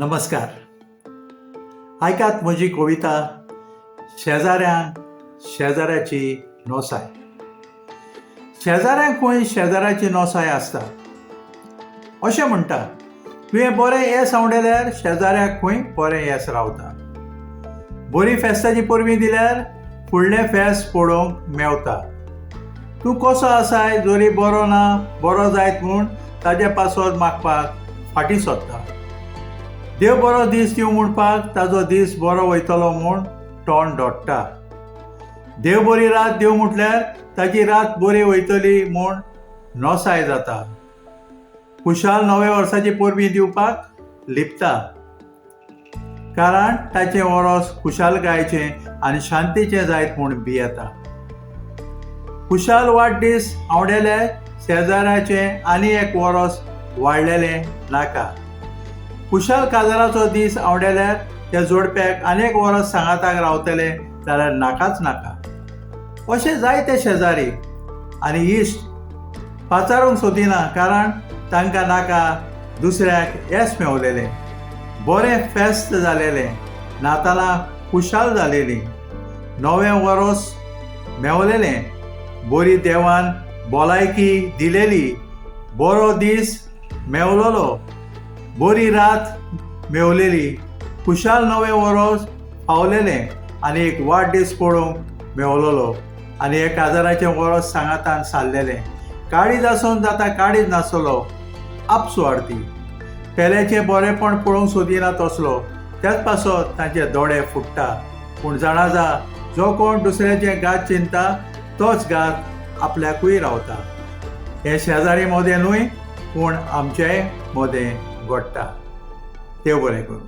नमस्कार. आयकात म्हजी कविता शेजाऱ्यांक शेजाऱ्याची नोसाय. शेजाऱ्यांक खंय शेजाऱ्याची नोसाय आसता. अशें म्हणटा, तुवें बरें येस आंवडेल्यार शेजाऱ्याक खंय बरें येस रावता. बरी फेस्ताची परबीं दिल्यार फुडलें फेस्त पळोवंक मेवता. तूं कसो आसाय जरी बरो ना बरो जायत म्हूण ताजे पासत मागपाक फाटीं सोदता. देव बरो दीस दिवं म्हणपाक ताजो दीस बरो वयतलो म्हूण तोंड दोडटा. देव बरी रात दिवं म्हटल्यार ताजी रात बरी वयतली म्हूण नोसाय जाता. खुशाल नव्या वर्साची परबीं दिवपाक लिपता, कारण ताचें वरोस खुशालकायेचें आनी शांतीचें जायत म्हूण भियेता. खुशाल वाडदीस आंवडेले शेजाऱ्याचें आनी एक वरोस वाडलेलें नाका. खुशाल काजाराचो दीस आंवडेल्यार त्या जोडप्याक आनी एक वरस सांगाताक रावतले जाल्यार नाकाच नाका. अशे जायते शेजारी आनी इश्ट पाचारूंक सोदिना, कारण तांकां नाका दुसऱ्याक येस मेवलेलें, बरें फेस्त जालेलें, नातालां खुशाल जालेलीं, नवें वरोस मेवलेलें, बरी देवान भलायकी दिलेली, बरो दीस मेवलेलो, बरी रात मेवलेली, खुशाल नवें वरोस पावलेलें आनी एक वाडदीस पळोवंक मेवलेलो आनी एक काजाराचें वरोस सांगातान सारलेलें. काळीज आसून जाता काळीज नासलो आपसुवार्थी, पेल्याचें बरेंपण पळोवंक सोदिना तसलो, त्याच पासत तांचे दोळे फुट्टा. पूण जाणा जा, जो कोण दुसऱ्याचें गात चिंतता तोच गात आपल्याकूय रावता. हें शेजारी मोदें न्हय, पूण आमचेय मोदें घडटा. देव बरें करूं.